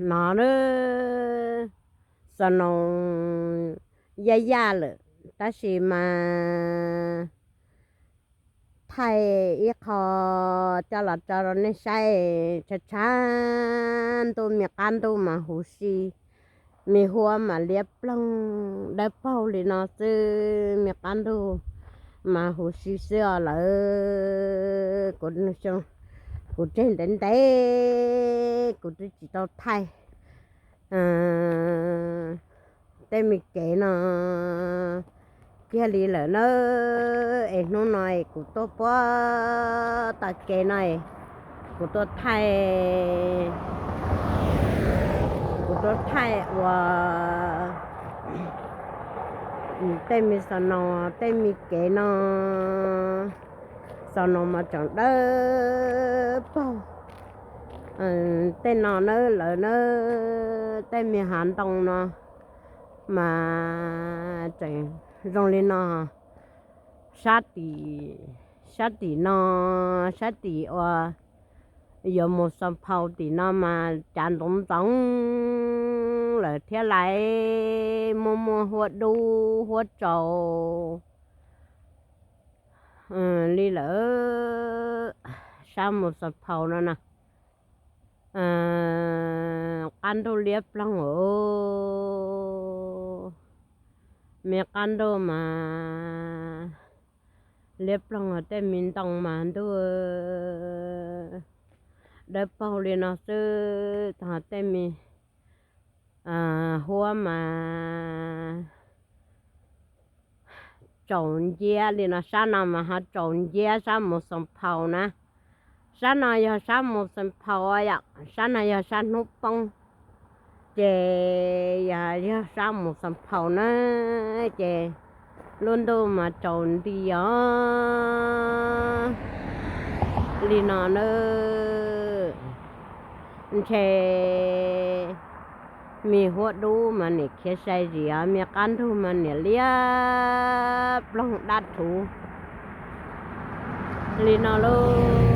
No na, snow yaj yaj lawm, tab sis mas thaij ib qho coj los tso rau nej saib. Tshav tshav ntuj me qab ntuj mas huv si, me huab mas liab ploog dawb paug li no xwb, me qab ntuj mas huv si xwb os lawm. Kuv, kuv tseg ntev ntev kuv twb tsis tau thaij tej me kev no kiag li lawm na. Es hnub no es kuv tuaj puag tom kev no es kuv tuaj thaij, kuv tuaj thaij ua tej me snow, tej me kev no, snow mas tseem dawb paug. Tej no na lawm na, tej me hav ntoo no mas tseem zoo li no. Sab tim, sab tim no, sab tim uas yuav mus Xoo Phau tim no mas cav ntxoov ntxoov lawm thiab lais, muaj muaj huab dub huab tsaus li lawm. Sab mus Xoo Phau no na, qab ntuj liab ploog os. Me qab ntuj mas liab ploog, tej me ntoo mas ntuj dawb paug li no xwb, tej me huab mas tsaus nciab li no. Sab no mas ho tsaus nciab sab mus Xoo Phau na. Sab no yog sab mus Xoo Phau yom, sab no yog sab hnub poob, ces yog, yog sab mus Xoo Phau na, ces lub ntuj mas tsaus nti os. Li no na, ntshe me huab dub mas niam khiav sai zim os, me qab ntuj mas niam liab ploog dab thuv li no lauj.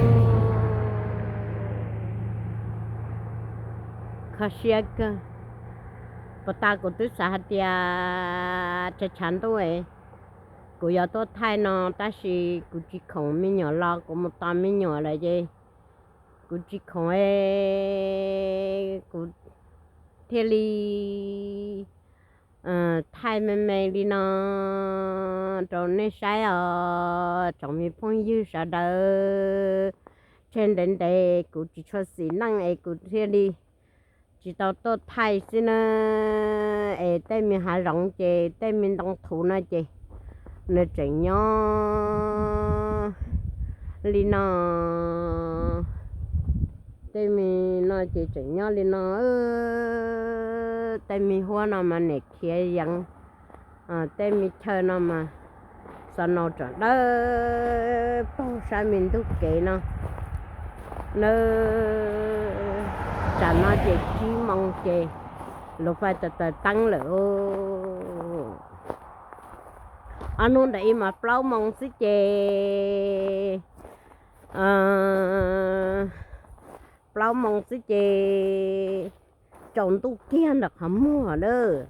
Kho siab kawg. Puag ta kuv twb xav hais tias tshav tshav ntuj kuv yuav tuaj thaij no, tab sis kuv tsis khoom me nyuam los kuv mus tos me nyuam lawm ces kuv tsis khoom, kuv thiaj li thaij me me li no rau nej saib os tsoom me phooj ywg sawv daws. Tseg ntev ntev kuv tsis tshua xis neej es kuv thiaj li tsis tau tuaj thaij xwb na. Es tej me hav zoov ces tej me ntoo thuv no ces nws tseem nyob li no. Tej me no ces tseem nyob li no. Tej me huab no mas niam khiav yeev, tej me chaw no mas snow tseem dawb paug sab me ntug kev no. Nawb, tsam no ces tsib moo ces lub fais taws taws teeb lawm. Ob hnub ntawm ib mas plaub moo xwb ces, plaub moo xwb ces tsaus ntuj kiag ntawm qhov muag lawm.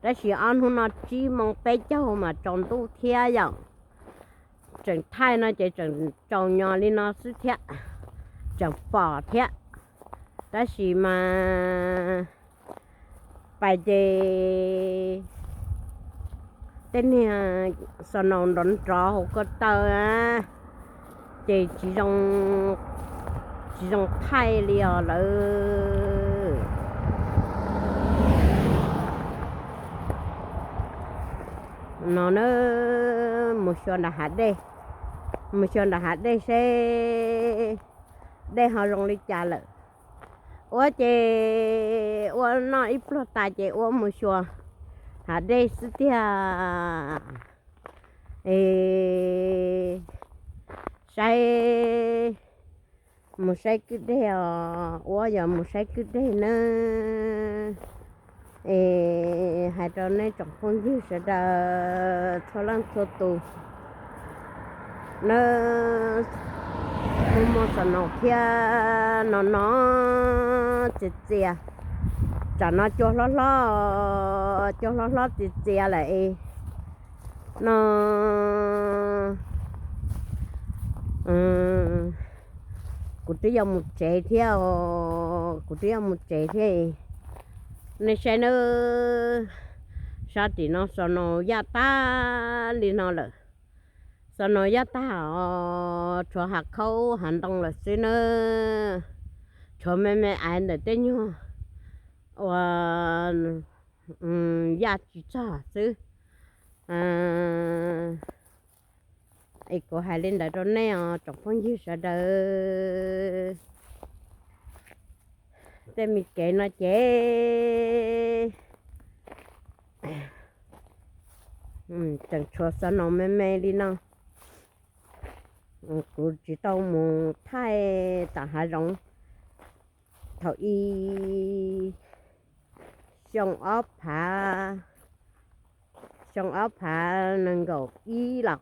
Tab sis ob hnub no tsib moo peb caug mas tsaus ntuj thiab yom. Tseem thaij no ces tseem tsaus nyos li no xwb thiab, tseem pom thiab. Tab sis mas pais ces tej niag snow nrov nrov hauv ko taw ces tsis zoo thaij li os lawm. No na, mus xyuas nram hav dej, mus xyuas nram hav dej seb dej ho zoo li cas lawm. Ua ces ua noj ib pluag tas ces ua mus xyuas hav dej xwb tiag. Es saib, mus saib kwj deg os, ua yog mus saib kwj deg nawb. Es hais rau nej tsoom phooj ywg sawv daws txhua leej txhua tus nawb, muaj muaj snow thiab no no txias txias Tsam no cua hlob hlob, cua hlob hlob txias txias lawm es no kuv twb yuav mus tsev thiab os, kuv twb yuav mus tsev thiab. Nej saib nawb, sab tim no xob no yaj tag li no lawm. Xob no yaj tag os, tshuav hav khaub hav ntoo lawm xwb nawb. Tshuav me me aiv ntawm tej nyuag uas yaj tsis txog xwb. Es kuv hais li ntawd rau nej os tsoom phooj ywg sawv daws. Tej me kev no ces tseem tshuav xob no me me li no. Kuv tsis tau mus thaij tom hav zoov thaum ub, xyoo ob phav, xyoo ob phav nees nkaum ib los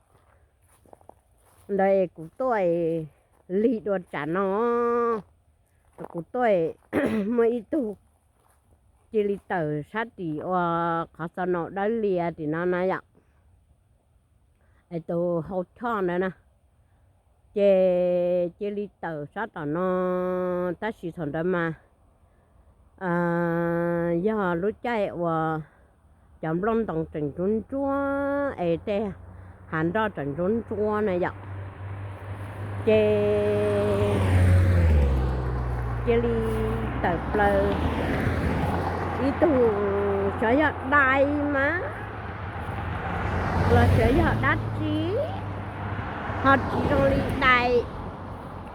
ntawd es kuv tuaj lig dua tsam no. Kuv tuaj muaj ib tug cia li tawm sab tim uas qhov xob no dawb lias tim no na yom, es tus hau choj ntawd na, ces cia li tawm sab tom no. Tab sis thaum ntawd mas yog lub caij uas cov nplooj ntoo tseem ntsuab ntsuab es tej hav nroj tseem ntsuab ntsuab na yom, ces cia li tawm plaws ib tug, xyov yog dais mas los xyov yog dab tsi, ho tsis zoo li dais,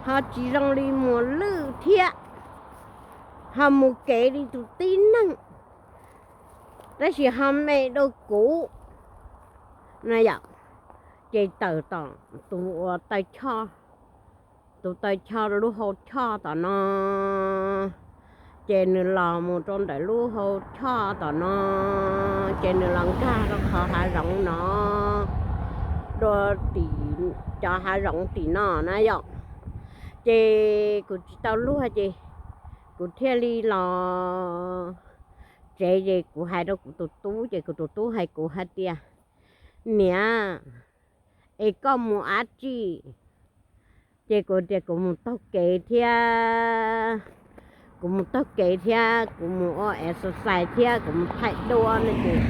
ho tsis zoo li muas lwj thiab, ho mus kev li tus tib neeg, tab sis ho me dua kuv na yom. Ces tawm tom tus taw choj, tus taw choj lub hau choj tom no, ces nws los mus rau ntawm lub hau choj tom no, ces nws los nkag rau qhov hav zoov no, dua tim cov hav zoov tim no na yom. Ces kuv tsis tau luag ces kuv thiaj li los tsev, ces kuv hais rau kuv tus tub, ces kuv tus tub hais kuv hais tias, niam, es koj mus dab tsi? Ces kuv tias kuv mus taug kev thiab, kuv mus taug kev thiab kuv mus ua exercise thiab kuv mus thaij duab no ces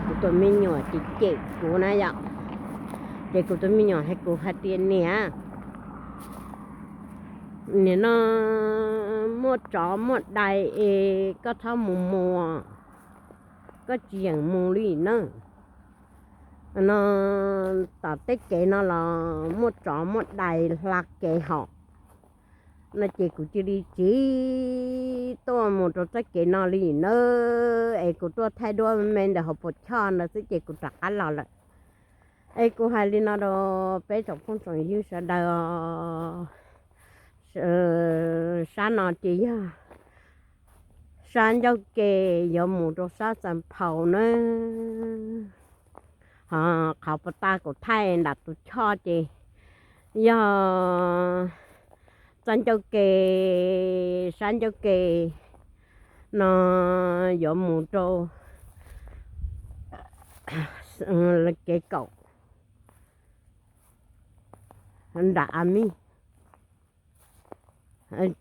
kuv tus me nyuam ces cem kuv na yom. Ces kuv tus me nyuam hais kuv hais tias, niam, nim no muaj tsov muaj dais es koj txhob mus mus, koj tsis yeem mus li na. No tom tej kev no los muaj tsov muaj dais hla kev hos. No ces kuv cia li tsis tuaj mus rau txoj kev no li na, es kuv tuaj thaij duab me ntawm hauv paus choj ntawd xwb ces kuv rov qab los lawm. Es kuv hais li no rau peb tsoom phooj tsoom ywg sawv daws, sab no ces yog sab ncauj ke yuav mus rau sab Xeev Phaus na. Ho qhov puas tas kuv thaij nram tus choj ces yog txoj ncauj ke, sab ncauj ke no yuav mus rau kev kaum nram a mij.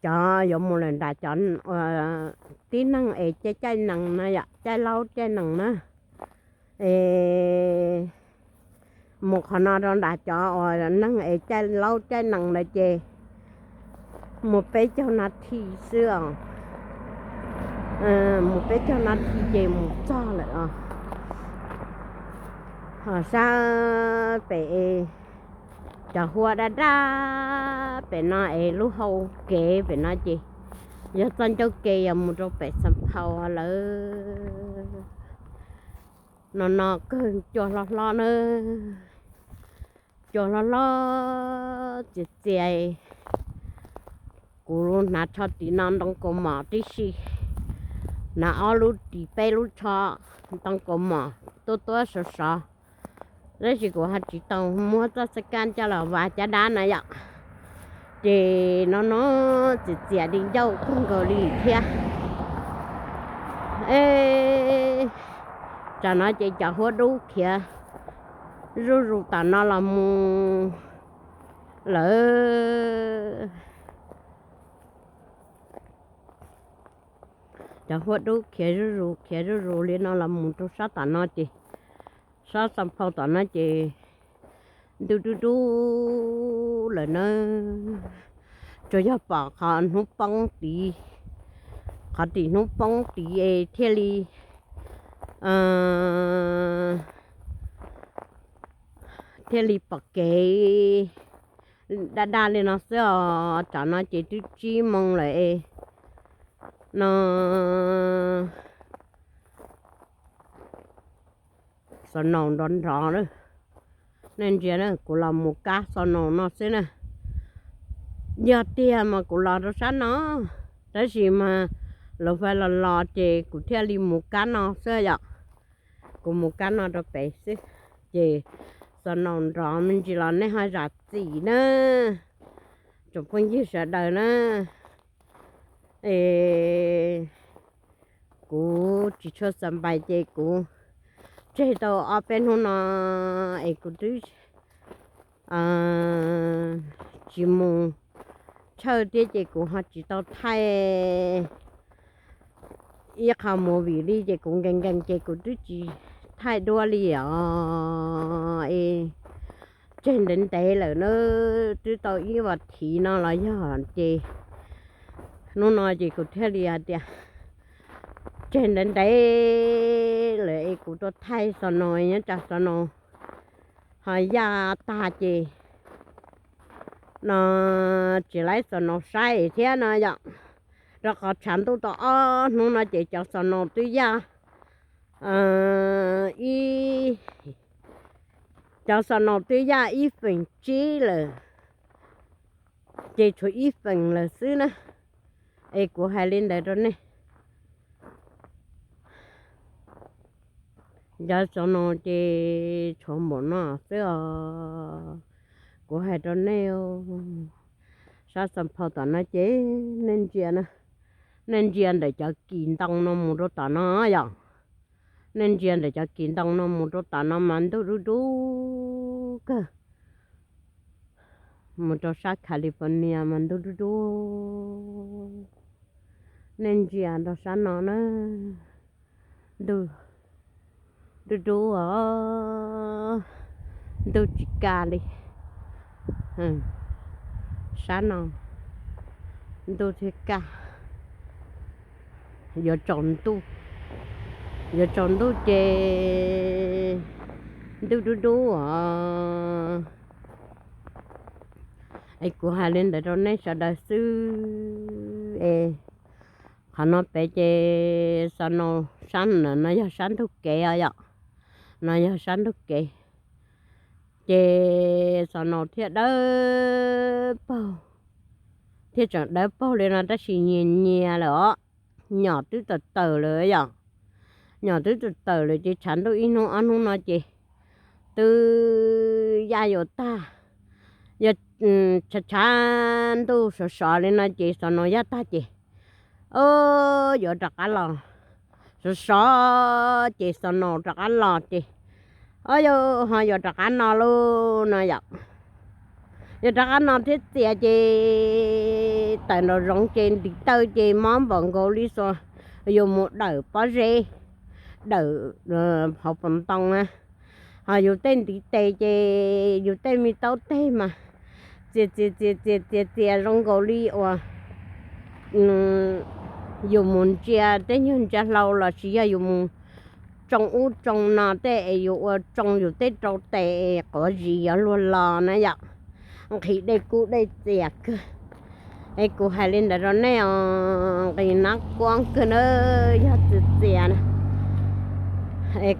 Cov yuav mus lawm nram cov tib neeg es caij caij nees na yom, caij laub caij nees na. Es mus qhov no rau nram cov uas neeg es caij laub caij nees lawm ces mus peb caug nas this xwb os. Mus peb caug nas this ces mus txog lawm os. Ho sab pem cov huab daj daj pem no es lub hau kev pem no ces yog txoj ncauj ke yuav mus rau pem Xeev Phaus lawm. No no kawg cua hlob hlob na, cua hlob hlob txias txias. Kuv hnav tsho tim no ntoo kaus mom tib si, hnav ob lub ris peb lub tsho ntoo kaus mom tuab tuab sov sov. Tab sis kuv ho tsis tau muab txoj xab kab coj los vas caj dab na yom. Ces no no txias txias di ncauj kawg nkaus li thiab. Es, tam no ces cov huab dub khiav zuj zus tom no los mus lawm. Cov huab dub khiav zuj zus khiav zuj zus li no los mus rau sab tom no ces, sab Xas Phau tom no ces ntug dub dub lawm na. Tsuas yog pom qhov hnub poob tid, qhov tim hnub poob tid es thiaj li, thiaj li pom kev daj daj li no xwb os. Tam no ces twb tsib moos lawm es no, xos naus nrov nrov na. Nej ntsia na, kuv los mus kab xos naus no xwb na. Yog tiag mas kuv los rau sab no, tab sis mas lawv fais los los ces kuv thiaj li mus kab no xwb yom. Kuv mus kab no rau pem xwb, ces xos naus nrov me ntsis los nej ho zam txim na, tsoom phooj ywg sawv daws na. Es kuv tsis tshua xav npais ces kuv tseg tau ob peb hnub no es kuv twb tsis mus chawj thiab ces kuv ho tsis tau thaij ib qho movie li ces kuv nkees nkees ces kuv twb tsis thaij duab li os. Es tseg ntev ntev lawm na, twb tau ib vas thiv no los yog ces hnub no ces kuv thiaj li hais tias tseg ntev ntev lawm es kuv tuaj thaij xos naus, nyob tsam xos naus ho yaj tag ces no tsis laib xos naus saib thiab no yom. Rau qhov tshav ntuj tau ob hnub no ces cov xos naus twb yaj ib, cov xos naus twb yaj ib feem tsib lawm, ces tshuav ib feem lawm xwb na. Es kuv hais li ntawd rau nej. Cov xos naus ces tshuav npaum no xwb os. Kuv hais rau nej, sab Xas Phau tom no ces nej ntsia na, nej ntsia ntawm cov kis ntoo no mus rau tom no yom. Nej ntsia ntawm cov kis ntoo no mus rau tom no mas ntug dub dub kawg. Mus rau sab California mas ntug dub dub. Nej ntsia rau sab no na, ntug dub dub os, ntug tsis kaj li. Sab no ntuj thiaj kaj, yuav tsaus ntuj, yuav tsaus ntuj ces ntug dub dub os. Es kuv hais li ntawd rau nej sawv daws xwb es qhov no pem ces xos naus sab no, no yog sab ntug kev os yom, no yog sab ntug kev. Ces xos naus thiaj dawb paug, thiaj tseem dawb paug li no tab sis nyias nyias lawm os. Nyom twb tawm tawm lawm yom, nyom twb tawm tawm lawm ces tshav ntuj ib hnub ob hnub no ces twb yaj yuav tag. Yog tshav tshav ntuj sov sov li no ces xos naus yaj tag ces, o, yuav rov qab los. Sov sov ces xos naus rov qab los ces, o, yog ho yuav rov qab no lauj no yom. Yuav rov qab no thiab txias ces tawm nraum zoov ces ntiv taw ces mob npaum nkaus li xos yuav mus dawm pob zeb, dawm hauv paus ntoo na. Ho yus tej ntiv tes ces yus tej me taub teg mas txias txias txias txias txias zoo nkaus li uas yus mus ntsia tej nyuag ntsia hlau los sis yog yus mus tsoo ub tsoo no tej es yus ua tsoo yus tej rau tes es quav zis yuav luag los na yom. Nqhis dej kub dej txias kawg. Es kuv hais li ntawd rau nej os, nqis nab kuab kawg na, yog txias txias na. Es